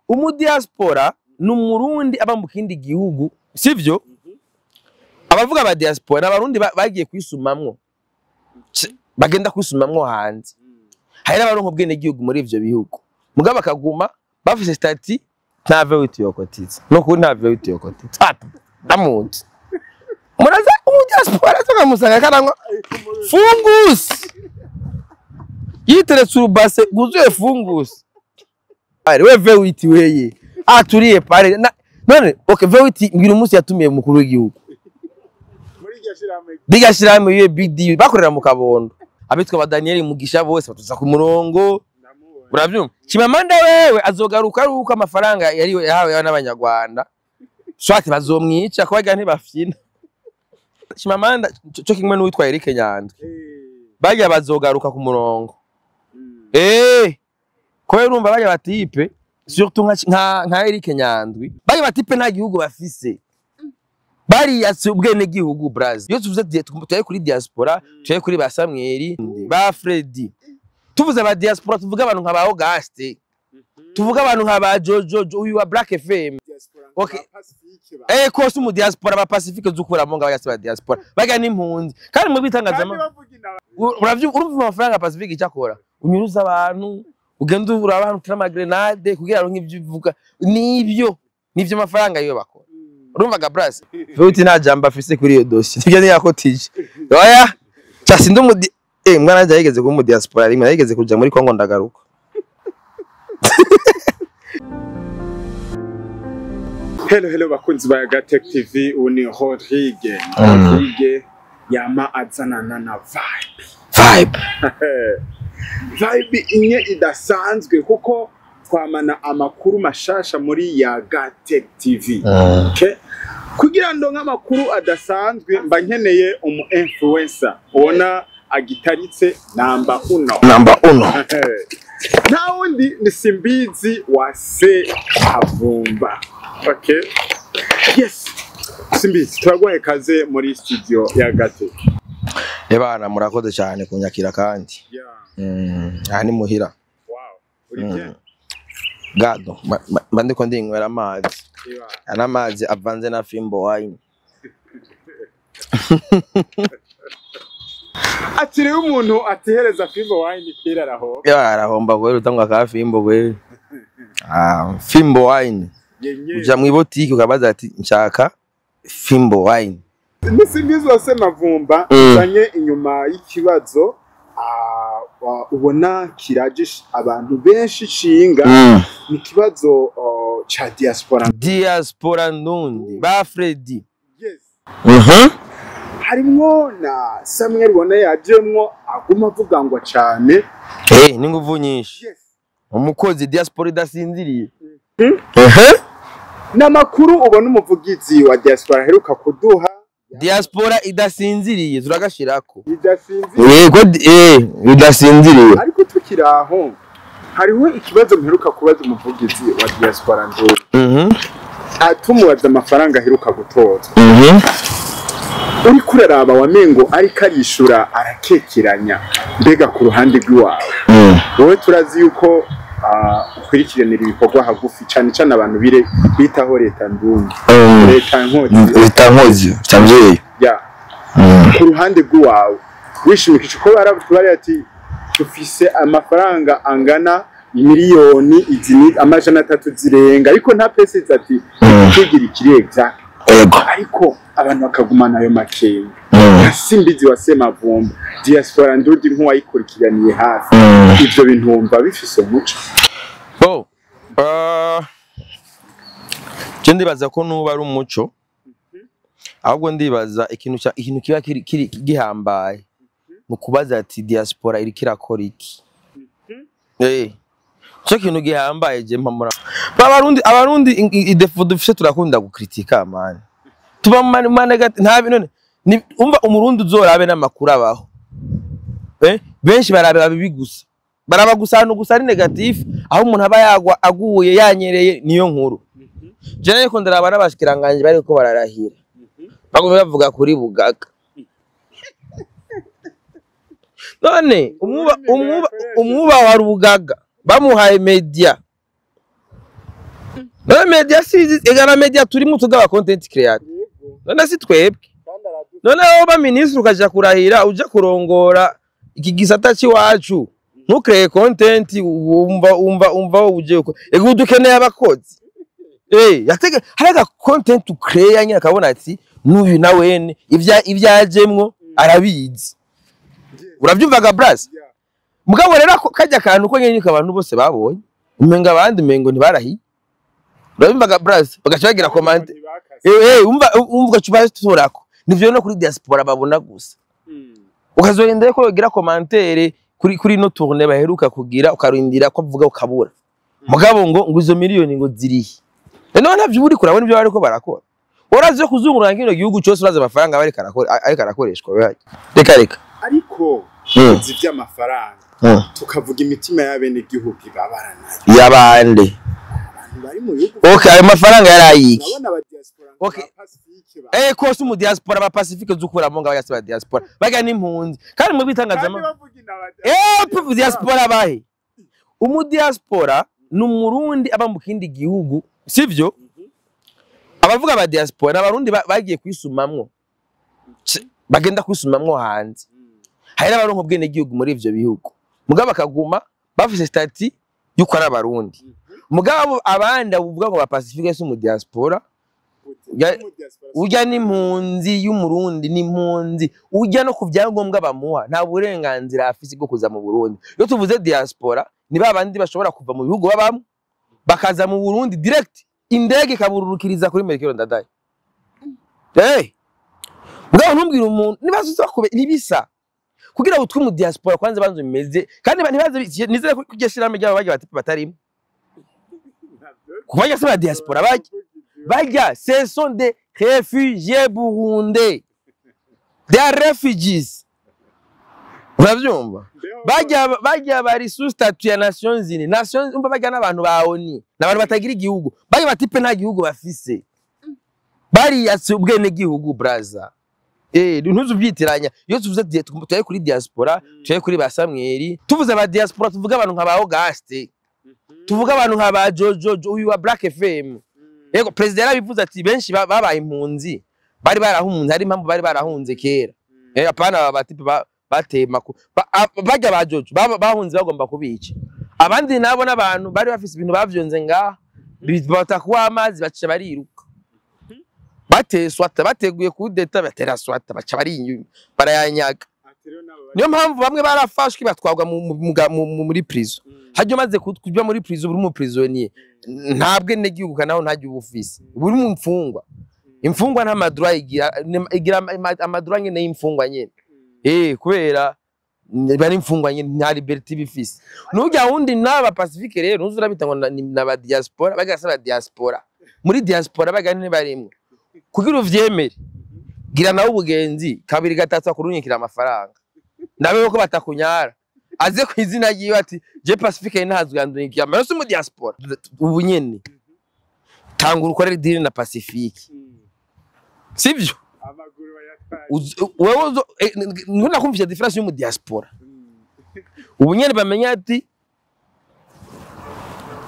Umudiaspora ni umurundi aba mu kindi gihugu, sivyo? Abavuga ba diaspora abarundi bagiye kwisumamwo, bagenda kwisumamwo hanze. Hari n'abaronka ubwene gihugu muri ivyo bihugu, mugabo bakaguma bafise statut nta V8 yokotiza. No kuri nta V8 yokotiza. Ah, ndamuzi. Muraza umudiaspora tukamusanga karangwa fungusi. Yiteretse urubase rwuzuye fungusi. Ari we V8 weye. Aturiye pare. None okay V8 ngira umunsi yatumiye mukuru w'igihugu. Muri iryo shirahamwe Bigashirahamwe yiwe Big D bakorera mu Kabondo. Abitwa ba Daniel Mugisha bose batuza ku murongo. Ndamubona. Uravyumva? Chimamanda wewe azogaruka ari uko amafaranga yari yahawe n'abanyarwanda. Swati bazomwica ko bagira ntibafyina. Chimamanda cyo kimwe n'uwitwa Eric Nyandwi. Bajya bazogaruka ku murongo. Ko urumva bajya batipe surtout nka Eric Nyandwi. Bajya batipe nta gihugu bafise. Bariyatse ubwene gihugu Brazil. Iyo tuvuze tuye kuri diaspora, tuye kuri ba Samuel, ba Freddy. Tuvuze ba diaspora tuvuga abantu nka ba Auguste. Tuvuga abantu nka ba Jojo uyu wa Black FM. Okay. Ko si mu diaspora ba Pacifique zukuramo nga ba diaspora. Baga n'impunzi. Kandi mu bitangazamakuru uravyumva amafaranga Pacifique icyakora. Unyuruza abantu, ugenda uraba abantu utera amagrenade kugira ngo ivyo uvuga nibyo nivyo amafaranga yo bakora. Urumva ga Braz? V8 nta jambo afise kuri iyo dossier. Nibyo ntiyakotije. Oya, cha sindi mu mwana wanje yigeze kuba mu diaspora rimwe, yigeze kuja muri Congo ndagaruka. Hello hello bakunzi ba Gatech TV, ubu ni Rodrigue. Rodrigue yama azanana na vibe. Vibe. Vibe inye idasanzwe kuko twamana amakuru mashasha muri ya Gatech TV. Okay? Kugira ngo nk'amakuru adasanzwe mba nkeneye umu influencer ubona agitaritse namba uno. Namba uno. Nta wundi ni Simbizi wa Semavumba. Okay. Yes. Simbizi, turaguhaye kaze muri studio ya Gatech. Ebana murakoze cyane kunyakira kandi. Yeah. Aha ni muhira. Wow. Uri bien? Gado, mba ndiko ndinywera amazi. Yeah. Ana amazi avanze na fimbo wine. Ati rero umuntu atihereza fimbo wine kwira araho. Ya arahomba kwera utangwa ka fimbo kwera. Fimbo wine. Uja mwibotiki ukabaza ati nshaka fimbo wine. Ni Simbizi wa Semavumba uzanye inyuma y'ikibazo ubona kiraje abantu benshi shinga ni kibazo cha diaspora. Diaspora ndundi ba Freddy. Yes. Harimwo na Samuel ubona yajemwo aguma avuga ngo cyane. Ni nguvu nyinshi. Yes. Umukozi diaspora idasinziriye. Namakuru ubona umuvugizi wa diaspora aheruka kuduha. Diaspora idasinziriye turagashirako. Idasinziriye. Yego idasinziriye. Ariko tukiraho hariho ikibazo mperuka kubaza umuvugizi wa diaspora ndundi. Atumubaza amafaranga aheruka gutozwa. Uri kuraraba wa mengo ariko arishura arakekeranya mbega ku ruhande rw'iwawe. Wowe turazi yuko ukurikiranira ibikorwa hagufi cyane cyane abantu bire bitaho leta ndundi. Leta nkozi. Leta nkozi cyamvyeyi. Ya. Ku ruhande rw'iwawe wishimikije ko bari ati tufise amafaranga angana miliyoni izi 300 zirenga ariko nta pesa ati tugira ikiri exact. Ego. Ariko abantu bakagumana ayo makenga. Simbizi wa Semavumba diaspora ndundi nkuwayikurikiraniye hafi. Ivyo bintu wumva bifise umuco. Bo. Je ndibaza ko nuba ari umuco. Ahubwo ndibaza ikintu kiba kiri gihambaye. Mu kubaza ati diaspora iri kirakora iki? Cyo kintu gihambaye je mpamura. Abarundi idefo dufise turakunda gukritika man. Tuba mane nta none umva umurundi uzorabe n'amakuru abaho. Benshi barabe bibi gusa. Baraba gusa no gusa ari negatif aho umuntu aba yagwa aguye yanyereye niyo nkuru. Je ariko ndaraba n'abashikiranganje bariko bararahira. Bagomba bavuga kuri bugaga. None umwuba wa rubugaga bamuhaye media. None media si egana media turimo tugaba content creator. None si twebwe. None woba ministre ukaja kurahira uja kurongora iki gisata ciwacu. Ntukreye content umva uje uko. Ego dukeneye abakozi. Yatege haraga content ukreye nyine akabona ati n'uyu na wene ivyajemwo arabizi. Uravyumvaga bras? Mugabo rero kajya kantu ko nyine abantu bose babonye. Umenga abandi mengo ntibarahi. Uravyumvaga bras? Bagaca bagira comment. Umva cuba turako. Nivyo no kuri diaspora babona gusa. Ukazorindira ko bagira commentaire kuri no tournée baheruka kugira ukarindira ko avuga ukabura. Mugabo ngo izo miliyoni ngo zirihe. None ntavyo uri kurabona ibyo bariko barakora. Urazi kuzungurana kino gihugu cyose urazi amafaranga bari karakora ariko arakoreshwa. Reka. Ariko uzi vy'amafaranga tukavuga imitima y'abene gihugu ibabara nayo. Yabande. Abantu bari mu bihugu. Okay, ayo mafaranga yarayiki. Nabona aba diaspora ba Pacifique ba. Ko si mu diaspora ba Pacifique zukuramo ngo abanyasi ba diaspora. Baga n'impunzi. Kandi mu bitangazamakuru. Diaspora bahe. Umu diaspora ni umurundi aba mu kindi gihugu, sivyo? Abavuga ba diaspora abarundi bagiye kwisumamwo. Bagenda kwisumamwo hanze. Hari n'abaronka ubwene gihugu muri ivyo bihugu. Mugabo bakaguma bafise statut yuko ari abarundi. Mugabo abandi avuga ngo ba Pacifique si mu diaspora. Ujya n'impunzi y'umurundi n'impunzi ujya no kuvyangombwa bamuha nta burenganzira afise bwo kuza mu Burundi. Iyo tuvuze diaspora ni babandi bashobora kuva mu bihugu babamwe bakaza mu Burundi direct indege ikabururukiriza kuri Melchior Ndadaye. Mugabo ntumbwira umuntu nibazo bakube nibisa kugira utwe mu diaspora kwanza banzo bimeze kandi ntibaze nizere ko kugeshiramo ryabo bagiye bati batarimo. Kubajya se ba diaspora bajya ce sont des réfugiés burundais. They are refugees. Uravyumva? Bajya bari sous statut ya Nations Unies. Nations umva bajya n'abantu ba ONU, n'abantu batagira igihugu. Bajya batipe nta gihugu bafise. Bari yatse ubwene gihugu braza. Ntuzubyitiranya. Iyo tuvuze tuye kuri diaspora, tuye kuri ba Samuel, tuvuze ba diaspora tuvuga abantu nka ba Auguste. Tuvuga abantu nka ba Jojo uyu wa Black FM. Yego president yarabivuze ati benshi babaye impunzi bari barahunze hari impamvu bari barahunze kera. Apana batipe batema bajya ba Jojo bahunze bagomba kubica. Abandi nabo n'abantu bari bafise ibintu bavyonze ngaha batakuwa amazi baca bariruka. Bateye swata bateguye kudeta batera swata baca bari barayanyaga. Niyo mpamvu bamwe barafashwe batwagwa muri prison. Hajyo maze kujya muri prison uri mu prisonnier ntabwe n'igihugu kanaho ntajya ubufisi uri mu mfungwa. Imfungwa nta madroit igira amadroit nyene y'imfungwa nyene. Kubera bari imfungwa nyene nta liberté bifisi. Nujya wundi naba Pacifique rero ntuzura bita ngo na ba diaspora bagasaba diaspora. Muri diaspora bagane barimwe. Kugira uvyemere gira nawe ubugenzi kabiri gatatu akurunyikira amafaranga. Ndabe ko batakunyara. Aze ku izina ryiwe ati je Pacifique ntazwi yandunyikiye amaraso mu diaspora. Ubu nyene tangura ukorera deal na Pacifique. Sivyo? Amaguru bayatwaye. Wewe nguna kumvisha difference yo mu diaspora. Ubu nyene bamenya ati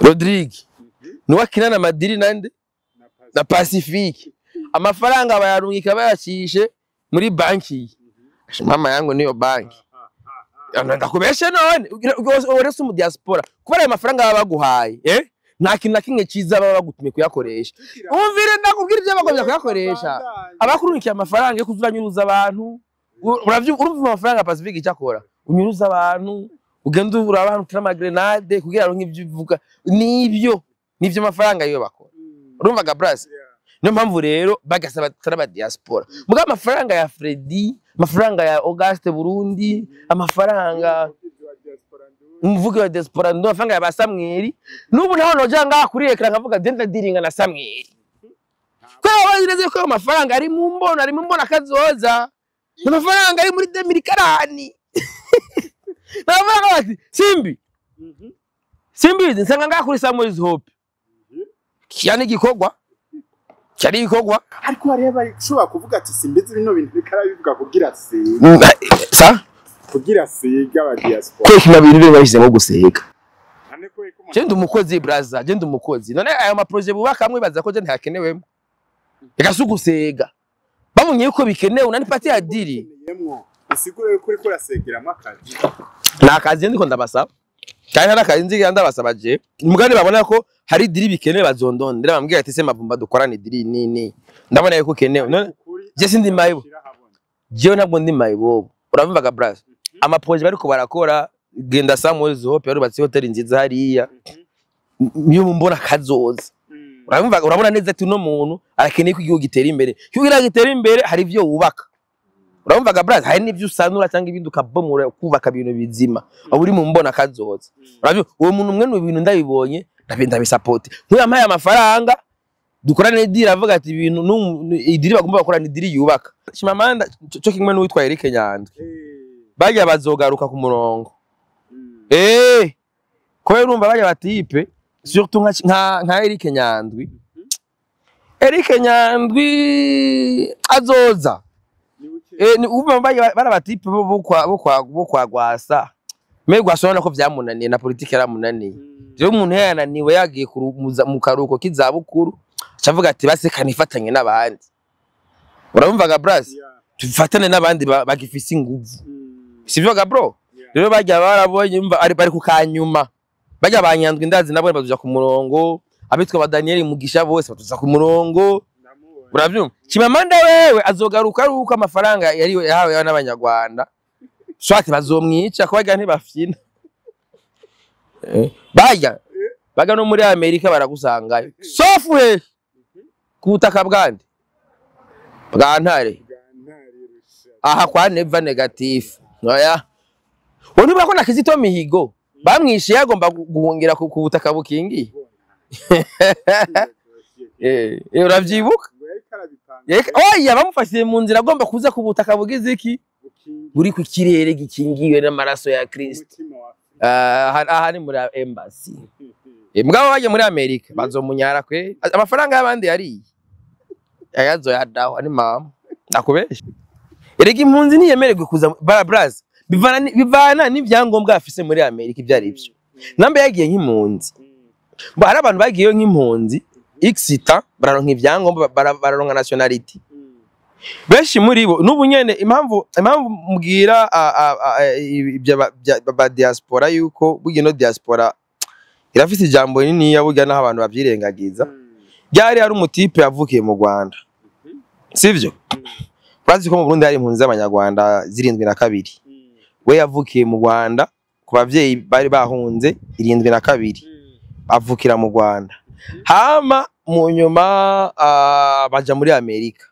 Rodrigue niwe akinana amadiri nande na Pacifique. Amafaranga bayarungika bayacishe muri banki. Mama yangu niyo banki. Ndakubeshe none urese mu diaspora kubera ayo mafaranga baba baguhaye nta kintu na kimwe ciza baba bagutumye kuyakoresha. Umvire ndakubwira ibyo bagomba kuyakoresha. Abakurungikiye amafaranga yo kuzuranyuruza abantu. Urumva amafaranga Pacifique icyakora unyuruza abantu ugenda uraba abantu utera amagrenade kugira ngo nk'ibyo uvuga nibyo amafaranga yo bakora. Urumva ga bras? Niyo mpamvu rero bagasaba taraba diaspora. Muga amafaranga ya Freddy, amafaranga ya Auguste Burundi, amafaranga umuvugi wa diaspora ndo amafaranga ya ba Samuel. Nubu naho noja ngaha kuri ekran nkavuga denda dealinga na Samuel. Kwa bazi ko amafaranga ari mu mbona kazoza. Amafaranga ari muri 2040. Navuga bati Simbi. Simbi nsanga ngaha kuri Samuel's Hope. Cyane gikorwa. Cyari gikorwa. Ariko hariho bari ushobora kuvuga ati simbizi bino bintu bikarabivuga kugira siga. Sa? Kugira siga aba diaspora. Kweki mabiri rero bahisemo gusega. Je ndi umukozi braza, je ndi umukozi. None ayo ma projets bubaka amwe baza ko je ntakenewemo. Reka si ugusega. Babonye yuko bikenewe unanipatia deal. Isigure yuko uriko urasegeramo akazi. Nta kazi ndiko ndabasaba. Kandi nta kazi nzigira ndabasaba je. Mugani babona ko hari deal bikenewe bazondondera bambwira ati se Mavumba dukorane deal nini. Ndabona yuko kenewe. None je sindi mayibo. Jewe ntabwo ndi mayibobo. Uravyumvaga braza? Ama projets bariko barakora, genda Samuel's Hope yarubatse hotel nziza hariya. Niyo mbona kazoza. Urabumva, urabona neza ati uno muntu arakeneye ko igihugu gitera imbere. Kugira gitera imbere hari ivyo wubaka. Urabumvaga braza, hari n'ivyo usanura cyangwa ibindi ukabomora kubaka ibintu bizima. Aba uri mu mbona kazoza. Uravyumva, uwo muntu umwe n'ibintu ndabibonye ndabisupport. Nk'uyu yampaye amafaranga dukorane deal, avuga ati ibintu i deal bagomba bakora ni deal yubaka. Chimamanda cyo kimwe n'uwitwa Eric Nyandwi. Bajya bazogaruka ku murongo. Kubera urumva bajya ba type surtout nka Eric Nyandwi. Eric Nyandwi azoza. Ni umva bajya bara ba type bo kwa Gwasa. Mais Gwasa urabona ko vyamunaniye na politiki yaramunaniye. Rero umuntu yananiwe yagiye mu karuhuko k'izabukuru, acavuga ati base kanifatanye n'abandi. Urabumvaga bras? Tufatane n'abandi bagifise inguvu. Sivyo ga bro? Rero bajya barabonye umva ari bari ku kanyuma. Bajya banyandwi ndazi nabo bazuja ku murongo, abitwa ba Daniel Mugisha bose batuza ku murongo. Uravyumva? Chimamanda wewe azogaruka ari uko amafaranga yari yahawe n'Abanyarwanda. Swati bazomwica ko bajya ntibafyina. Bajya baga no muri Amerika baragusangayo. Sofu he ku butaka bwande bwa Ntare aha kwa Neva negatif. Oya. Wowe ntibura ko na Kizito Mihigo bamwishe yagomba guhungira ku butaka bukingiye. Uravyibuka? Oya, bamufashije mu nzira agomba kuza ku butaka bugize iki? Buri ku kirere gikingiwe n'amaraso ya Kristo. Aha ni muri embassy. Mugabo baje muri Amerika bazomunyara kwe amafaranga y'abandi yariye. Ayazoyadaho ni mama. Ndakubesha. Erega impunzi ntiyemererwe kuza bara braz. Bivana n'ivyangombwa afise muri Amerika ibyo ari byo. Nambe yagiye nk'impunzi. Bo hari abantu bagiyeyo nk'impunzi xita bararonka ivyangombwa, bararonka nationality. Benshi muri bo n'ubu nyene impamvu mbwira ibyo ba diaspora yuko burya ino diaspora irafise ijambo rininiya, burya naho abantu bavyirengagiza. Ryari hari umu type yavukiye mu Rwanda. Sivyo? Urazi ko mu Burundi hari impunzi z'Abanyarwanda 72. We yavukiye mu Rwanda ku bavyeyi bari bahunze 72. Avukira mu Rwanda. Hama mu nyuma baja muri Amerika.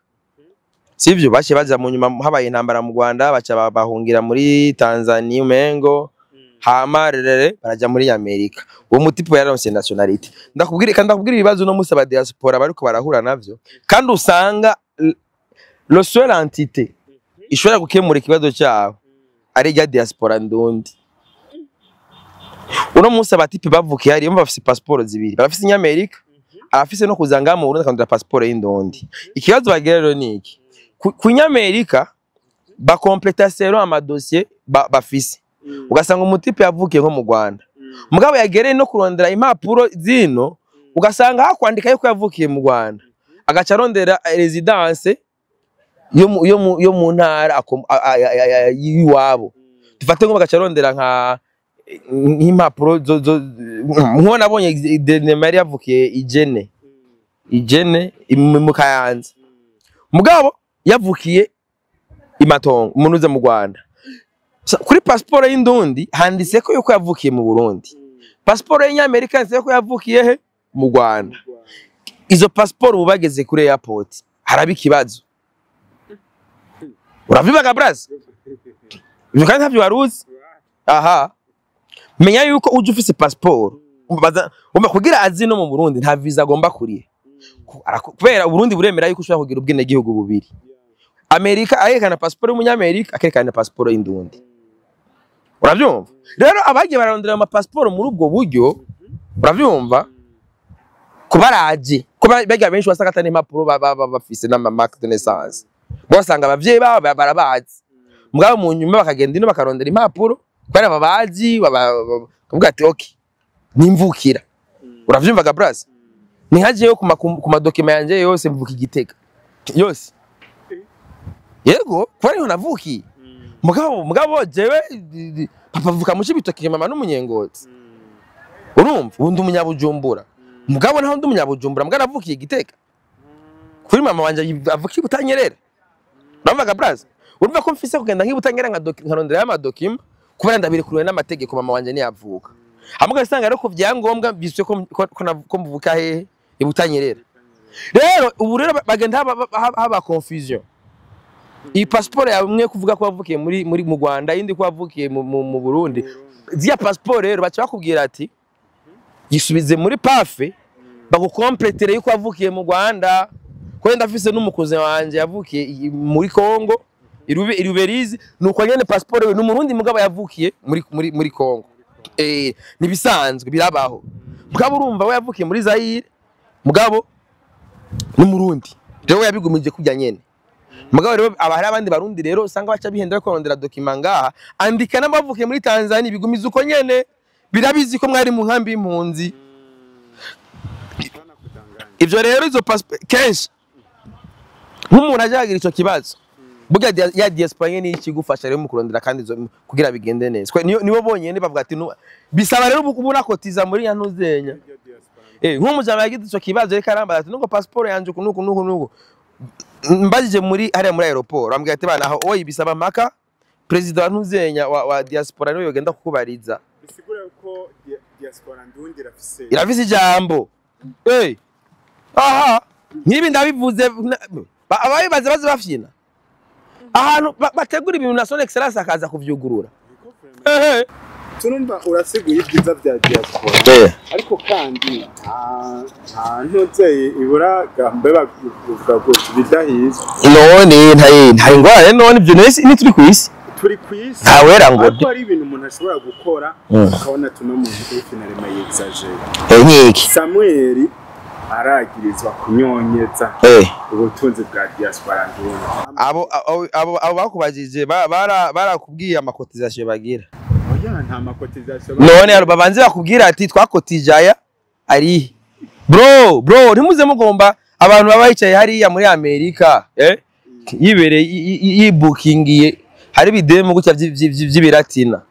Sivyo? Bace baja mu nyuma habaye intambara mu Rwanda, baca bahungira muri Tanzania umengo, hama rerere baraja muri Amerika. Uwo mu type yararonse nationality. Ndakubwira kandi ndakubwira ibibazo no musi aba diaspora bariko barahura navyo. Kandi usanga le seul entité ishobora gukemura ikibazo cyabo ari rya diaspora ndundi. Uno munsi aba type bavukiye hariya bafise pasiporo zibiri, barafise inyamerika, arafise no kuza ngaha mu Burundi akandura pasiporo y'indundi. Ikibazo bagira rero ni iki: ku nyamerika bakompleta selon ama dossiers bafise, ugasanga umu type yavukiye nko mu Rwanda, mugabo yagereye no kurondera impapuro zino, ugasanga hakwandika yuko yavukiye mu Rwanda, agaca arondera résidence yo mu ntara y'iwabo. Dufate nko bagaca arondera nk'impapuro zo nko nabonye dernièrement yari yavukiye ijene mu Kayanza, mugabo yavukiye imatongo umunuze mu Rwanda. Kuri pasiporo y'indundi handitse ko yuko yavukiye mu Burundi, pasiporo y'Inyamerika handitse ko yavukiye he? Mu Rwanda. Izo pasiporo ubu bageze kuri airport haraba ikibazo. Uravibaga braza? Ivyo kandi ntavyo waruzi. Aha menya yuko uje ufise pasiporo umva kugira azi no mu Burundi nta visa agomba kuriha. Kubera Uburundi buremera yuko ushobora kugira ubwenegihugu bubiri. Amerika ayerekana pasiporo y'umunyamerika, akerekana pasiporo y'indundi. Uravyumva? Rero abagiye bararondera amapasiporo muri ubwo buryo, uravyumva, kubaraje kuba bajya benshi wasanga atari impapuro bafise n'ama marque de naissance, basanga abavyeyi babo barabazi, mugabo mu nyuma bakagenda ino bakarondera impapuro kubera babazi, bakavuga ati okay. Nimvukira. Uravyumvaga bras? Ni nkajeyo ku ma documents yanje yose mvuka Igitega. Yose. Yego, kuba ariho navukiye. Mugabo jewe papa avuka mu Cibitoke, mama n'Umunyengozi. Urumva, ubu ndi umunyabujumbura. Mugabo naho ndi umunyabujumbura, mugabo navukiye Igitega. Kuri mama wanje avuka i Butanyerera. Urumvaga bras? Urumva ko mfise kugenda nk'Ibutanyerera nkarondera ama documents kubera ndabirekuriwe n'amategeko, mama wanje niyavuka. Hamwe ugasanga rero ku vyangombwa biswe ko mvuka hehe? Ibutanyerera. Rero ubu rero bagenda haba confusion. Iyi passport yawe imwe kuvuga ko wavukiye muri mu Rwanda, iyindi ko wavukiye mu Burundi. Ziriya passport rero baca bakubwira ati yisubize muri PAFE bagukompletere yuko wavukiye mu Rwanda. Ko ndafise n'umukuze wanje yavukiye muri Congo, Iruberizi, nuko nyene passport we n'Umurundi mugabo yavukiye muri Congo. Nibisanzwe birabaho. Mugabo urumva we yavukiye muri Zaire, mugabo n'Umurundi. Rero yabigumije kujya nyene. Mugabo rero aba hari abandi Barundi rero usanga baca bihenda kurondera document ngaha, andika n'abavukiye muri Tanzania bigumiza uko nyene. Birabizi ko mwari mu nkambi y'impunzi. Ivyo rero izo passport kenshi nk'umuntu ajagira ico kibazo, burya ya diaspora nyene ikigufasha rero mu kurondera kandi izo kugira bigende neza. Nibo bonyene bavuga ati bisaba rero ubu unakotiza muri ya ntuzenya. Nk'umujama yagize ico kibazo reka arambaza ati nuko passport yanje uku nuku nuku nuku. Mbajije muri hariya muri aéroport bambwira ati bana aho oyi bisaba mpaka president wa ntuzenya wa diaspora niwe yogenda kukubariza. Bisigura ko diaspora ndundi irafise irafise ijambo. Aha nkibi ndabivuze ababibaze baze bafyina. Ahantu bategura ibintu na son excellence akaza kuvyugurura. Turumva urasiguye ibyiza vya diaspora. Ariko kandi nta ntuzeye ibura gambe bavuga ko bidahizwe. None nta ingorane none ibyo nese ni turi kwisi. Turi kwisi. Nta wera ngo ariko ari ibintu umuntu ashobora gukora ukabona tuno muntu finalement yexagere. Nkiki. Samuel aragirizwa kunyonyeza ubutunzi bwa diaspora ndundi. Abo bakubajije barakubwiye ama cotisation bagira. Oya nta ma cotisation. None babanze bakubwira ati twakotije aya ari bro ntimuze mugomba abantu baba yicaye hariya muri Amerika yibereye yibukingiye hari bidemo gutya by'ibiratina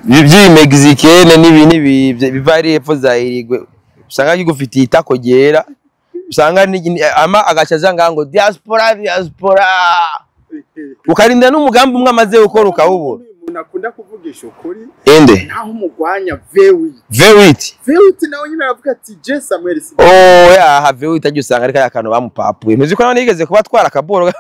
by'imegizikene n'ibi biva ari epfo za Irigwe usanga gigufitiye itako ryera usanga ama agacaza ngango diaspora ukarinda n'umugambi umwe amaze gukora ukawubura. Umuntu akunda kuvugisha ukuri ende naho umugwanya Vewit nawe nyine aravuga ati je Samuel si oh ya Vewit ajye usanga ariko akantu bamupapuye ntuzi ko nawe nigeze kuba twara akaboro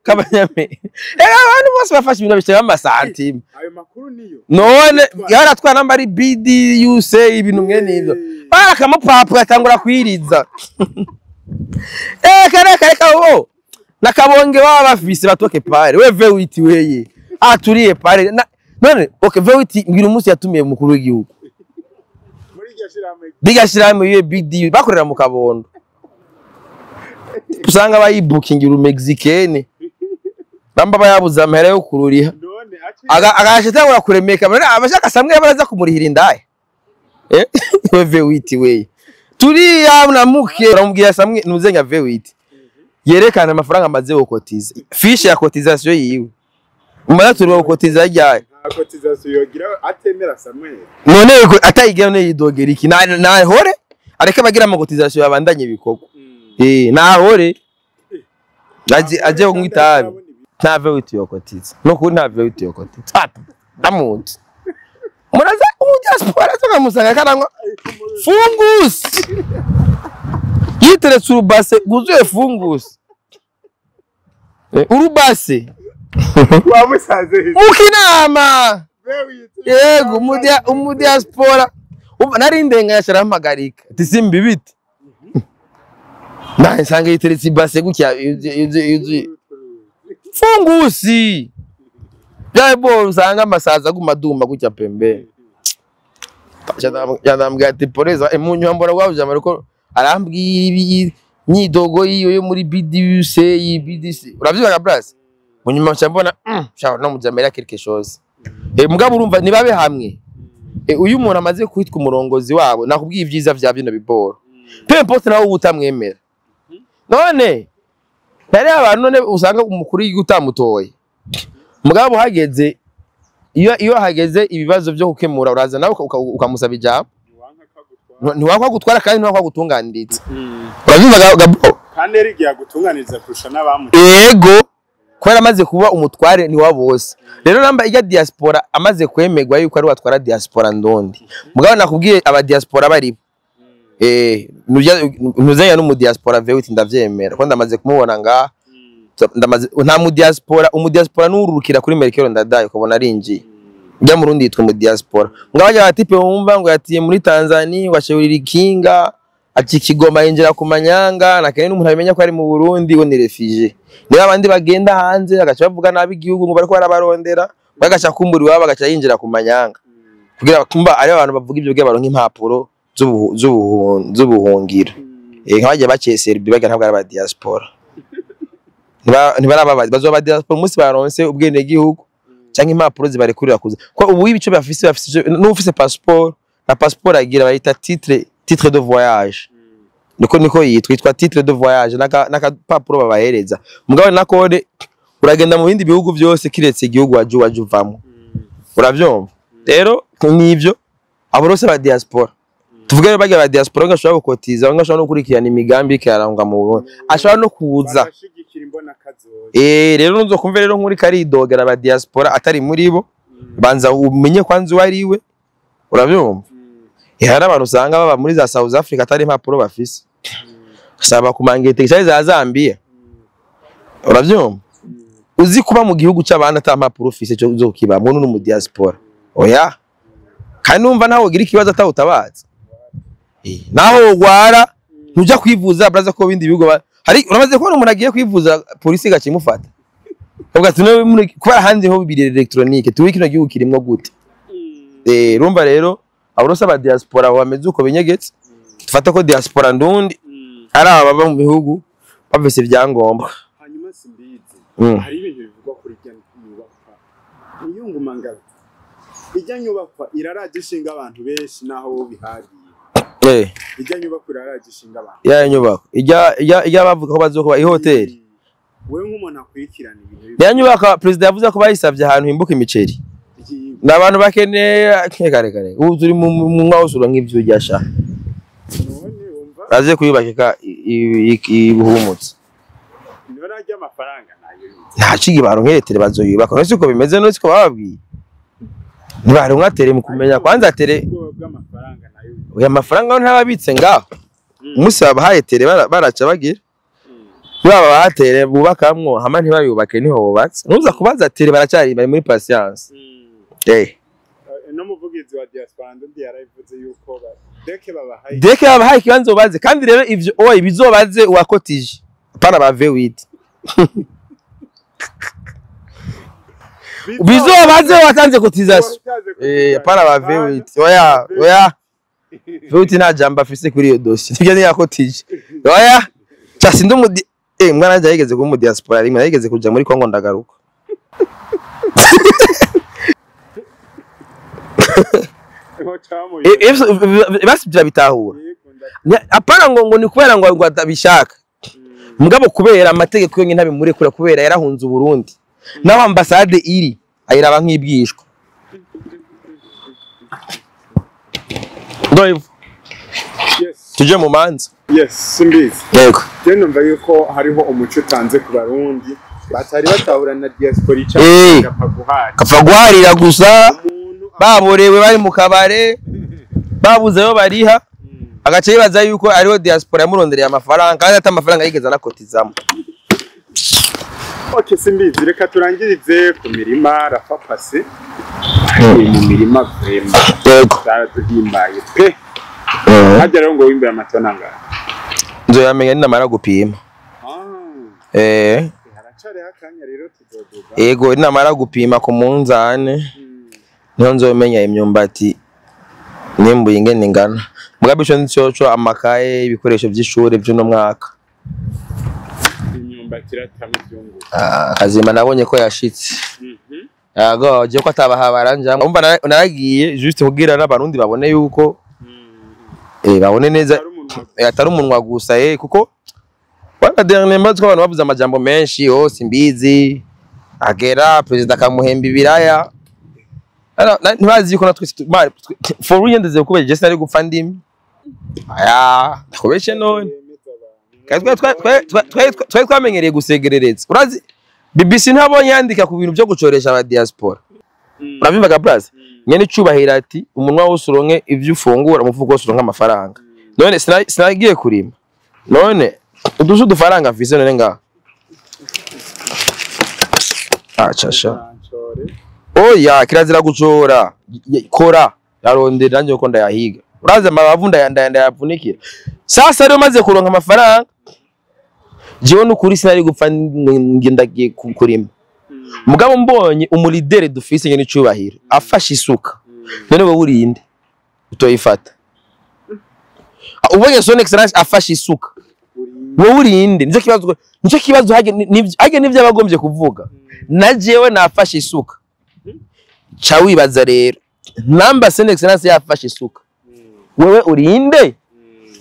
k'abanyame abantu bose bafashe ibintu bishyira amasantime ayo makuru niyo none yaratwara namba ari BDUC ibintu mwene ivyo barakamupapuye atangura kwiriza kare bo nakabonge baba bafise batoke pare we Vewit weye aturiye pare none okay Vewit ngira umunsi yatumiye mukuru w'igihugu muri bigashiramwe iye BD bakorera mu Kabondo usanga bayibukingira Mexicane bamba bayabuza amahera yo kururiha agashita ngo kuremeka abashaka samwe baraza kumurihira indaye we Vewit we turiya namuke uramubwira samwe nuzenya Vewit yerekana amafaranga amaze gukotiza fiche ya cotisation yiwe umara turi gukotiza ryari cotisation yogira atemera Samuel none atayigira none yidogera iki nahore areke bagira ama cotisation yabandanye ibikorwa nahore aje kunywa itabi nta Vewit yokotiza no kuri nta Vewit yokotiza ndamuzi muraza umudiaspora tukamusanga karangwa fungusi yiteretse urubase guzuye fungusi urubase wamusaze mukinama yego umudiaspora nari ndenga yasharampagarika ati simbi bite na nsanga yiteretse ibase gutya yuzuye fungusi byabo usanga amasaza aguma gutya pembe yandambwira ati poleza emunyu mbora gwabuje ariko arambwira imyidogo yiyo yo muri BDUC BDC uravyibaka bras munyuma nca mbona no mujamera quelque chose mugabo urumva nibabe hamwe Uyu muntu amaze kwitwa umurongozi wabo nakubwiye ibyiza vya bino biboro. Peu importe nawe utamwemera. None nari abantu none usanga umukuru w'igihugu utamutoye. Mugabo hageze iyo hageze ibibazo byo gukemura uraza nawe ukamusaba ijambo. Ntiwankwa gutwara kandi ntiwankwa gutunganiriza. Urabyumva Gabro? Kandi eri giya gutunganiriza kurusha n'abamu. Ego kubera amaze kuba umutware ni wa bose. Rero namba ijya diaspora amaze kwemegwa yuko ari watwara diaspora ndondi. Mugabo nakubwiye aba diaspora bari nuzenya no mu diaspora vewiti ndavyemera ko ndamaze kumubona nga ndamaze nta mu diaspora umu diaspora nururukira kuri Merkel ndadaye ukabona arinjiye. Ujya mu rundi yitwa mu diaspora. Mugabo ajya batipe wumva ngo yatiye muri Tanzania washewurira ikinga ati Kigoma yinjira ku manyanga nakene n'umuntu abimenya ko ari mu Burundi ngo ni refugee. Niba abandi bagenda hanze agaca bavuga nabi igihugu ngo bariko barabarondera bagaca kumbura iwabo bagaca yinjira ku manyanga. Kugira kumba ari abantu bavuga ibyo bwe baronka impapuro z'ubuhungiro. Nkabaje baciye SRB baga ntabwo ari aba diaspora. Ntibaraba bazoba diaspora umunsi baronse ubwene gihugu cyangwa impapuro zibarekurira kuza. Ko ubu ibice bafise n'ufise passeport na passeport agira bayita titre de voyage. Niko yitwa titre de voyage n'akapapuro babahereza. Mugabo nakore uragenda mu bindi bihugu byose kiretse igihugu waje uvamo. Uravyumva? Rero nivyo abo bose ba diaspora. Tuvuge rero bagira ba diaspora ngashobora gukotiza ngashobora no kurikirana imigambi ikirangwa mu Burundi. Ashobora no kuza. Rero nzokumve rero nkuri karidogera ba diaspora atari muri bo. Banza umenye kwanza uwari we. Uravyumva? Hari abantu usanga baba muri za South Africa atari impapuro bafise. Saba kumangete cyari za Zambia. Uravyumva? Uzi kuba mu gihugu cy'abana ata mpapuro ufise cyo uzokibamwo no mu diaspora. Oya. Kandi numva naho ugira ikibazo atawutabaza. Naho ugwara ntuja kwivuza braza ko bindi bihugu hari uramaze kubona umuntu agiye kwivuza polisi igacimufata. Uvuga ati no kuba hanze ho bibiri electronique tuwi kino gihugu kirimwo gute. Urumva rero abo ba diaspora bameze uko binyegetse. Tufata ko diaspora ndundi ari ababa mu bihugu bafise ibyangombwa. Hanyuma simbizi. Hari ibintu bivugwa kuri rya nyubakwa. Niyunguma ngabe. Ijya nyubakwa iraraje ishinga abantu benshi naho bo bihagiye. Ijya nyubakwa iraraje ishinga abantu. Ya nyubakwa. Ijya bavuga ko bazokuba i hoteli. Wewe nk'umuntu akwikirana ibintu. Ya nyubakwa president yavuze ko bayisavye ahantu himbuka imiceri. N'abantu bakeneye kare ubu turi mu mwawusura nk'ivyo ryasha. Baze kuyubakika ibuhumutse. Nora rya amafaranga nayo. Nta cigi baronkeretere bazoyubaka. None siko bimeze none siko bababwiye. Nibaronka tere mu kumenya kwanza tere. Oya amafaranga ntababitse ngaho. Umunsi babahaye tere baraca bagira. Baba bahatere bubakamwo hama ntibayubake niho bubatse. Nuza kubaza tere baracari bari muri patience. No muvugizi wa diaspora ndi yaravuze yuko deke babahaye. Deke babahaye kibanzo baze kandi rero ivyo oye bizobaze uwakotije. Apana ba V8. Bizobaze watanze cotisation. Apana ba V8. Oya, oya. V8 nta jambo afise kuri iyo dossier. Nibyo yakotije. Oya. Cyasi ndo mu mwana nje yigeze kuba mu diaspora rimwe yigeze kuja muri Kongo ndagaruka. Basi byabitahura. Apana ngo ni kubera ngo atabishaka. Mugabo kubera amategeko yonye ntabimurekura kubera yarahunze Burundi. Naho ambassade iri ayiraba nk'ibwishwa. Ndoivu. Yes. Tuje mu manza. Yes, simbizi. Yego. Je numva yuko hariho umuco utanze ku Barundi batari batahura na diaspora icyo kapfa guharira gusa baborewe bari mu kabare babuzeyo bariha agace yibaza yuko ariho diaspora yamurondereye amafaranga kandi ata amafaranga yigeze anakotizamo. Okay, simbizi reka turangirize ku mirima rafa pase. Mu mirima vrema. Yego. Zaratuhimbaye pe. Hajya rero ngo wimbere amatona ngaha. Nzoyamenya ninamara gupima. Haracari akanya rero tuzoduga. Yego ninamara gupima ku munzane. Niho nzomenya imyumbati nimbuye ingene ingana. Mugabe ico nico amakaye ibikoresho by'ishure by'uno mwaka. Imyumbati iratama ivyungu. Kazima nabonye ko yashitse. Yego, je ko atabahabara njamwe. Umva, naragiye juste kugira n'abarundi babone yuko babone neza atari umunwa gusa, kuko wala dernièrement ko abantu bavuze amajambo menshi, oh simbizi agera president akamuhemba ibiraya. Ntibazi yuko natwe for real ndeze kuba je sinari gupfa ndimi. Aya ndakubeshe none. Twari twamenyereye gusegerereza. Urazi BBC ntabonye yandika ku bintu byo gucoresha aba diaspora. Uravyumva braza? Nyene cubahira ati umunwa wose uronke ivyo ufungura, umufuko wose uronke amafaranga. None sinagiye kurima. None uduzu dufaranga mfise none nga. Acha. Oya kirazira gucora. Kora yarondera nanje ko ndayahiga. Uraze amabavu ndayavunikira. Sasa rero maze kuronka amafaranga jewe nukuri sinari gupfa ngendagiye kurima. Mugabo mbonye umulidere dufise nyene icubahiro afashe isuka. None wowe urinde utoyifata. Ubonye son excellence afashe isuka. Wowe urinde nico kibazo, nico kibazo hage nivyo abagombye kuvuga. Na jewe nafashe isuka. Cha wibaza rero namba son excellence yafashe isuka. Wewe urinde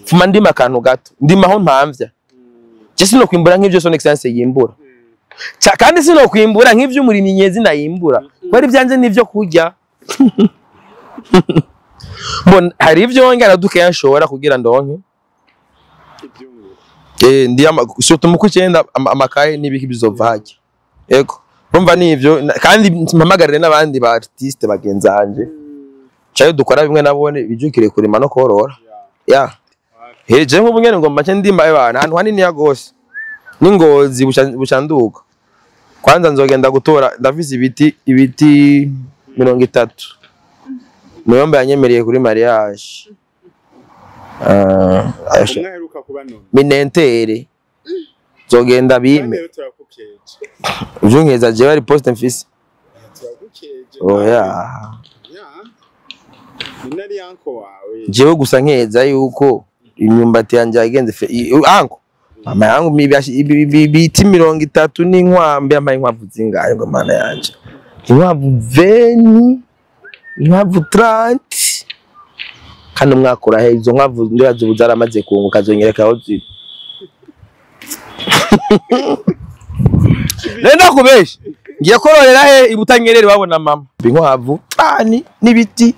fuma ndima akantu gato ndima aho mpamvya. Je sino kwimbura nk'ivyo son excellence yimbura. Kandi sino kwimbura nk'ivyo umurimyi nyezi nayimbura. Kwari byanje nivyo kurya. Bon hari ivyo ngara duke yanshora kugira ndonke. Ndi surtout mu kucyenda amakaye nibiki bizova hajya. Yego. Urumva nivyo kandi mpamagarire n'abandi ba artiste bagenzanje. Cyayo dukora bimwe nabone bijukire kurima no korora. Ya. Heje nk'ubu nyene ngo mbace ndimba ebana ahantu hanini ya gose. Ningozi bucanduka. Kwanza nzogenda gutora ndafise ibiti 30. Muyomba yanyemereye kuri mariage. Umwaheruka kuba none. Minentere. Nzogenda bime. Ujunkeza je bari poste mfise. Oya. Ninari yanko wawe. Jewe gusa nkeza yuko imyumbati yanje yagenze anko. Mama yangu ibiti 30 n'inkwambe amaye inkwavu zingaye ngo mana yanje. Inkwavu 20, inkwavu 30. Kandi umwaka urahe izo nkwavu ndazo zaramaze kunguka zonyereka aho ziri. Nenda kubesha. Ngiye kororera he ibutanyerere babona mama. Inkwavu 5 n'ibiti.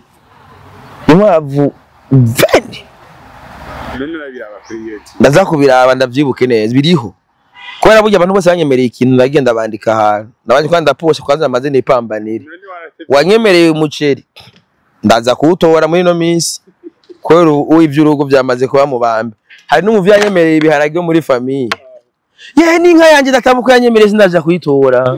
Inkwavu 20. Ndaza kubiraba ndavyibuke neza biriho. Kubera burya abantu bose banyemereye ikintu ndagenda bandika ahantu. Nabanje kwanda posha kwanza amaze nipambanire. Wanyemereye umuceri. Ndaza kuwutora muri no minsi. Kubera ivy'urugo byamaze kuba mu bambe. Hari n'umuvyi yanyemereye ibiharage muri famille. Ye n'inka yanje ndatabuko yanyemereye sindaja kuyitora.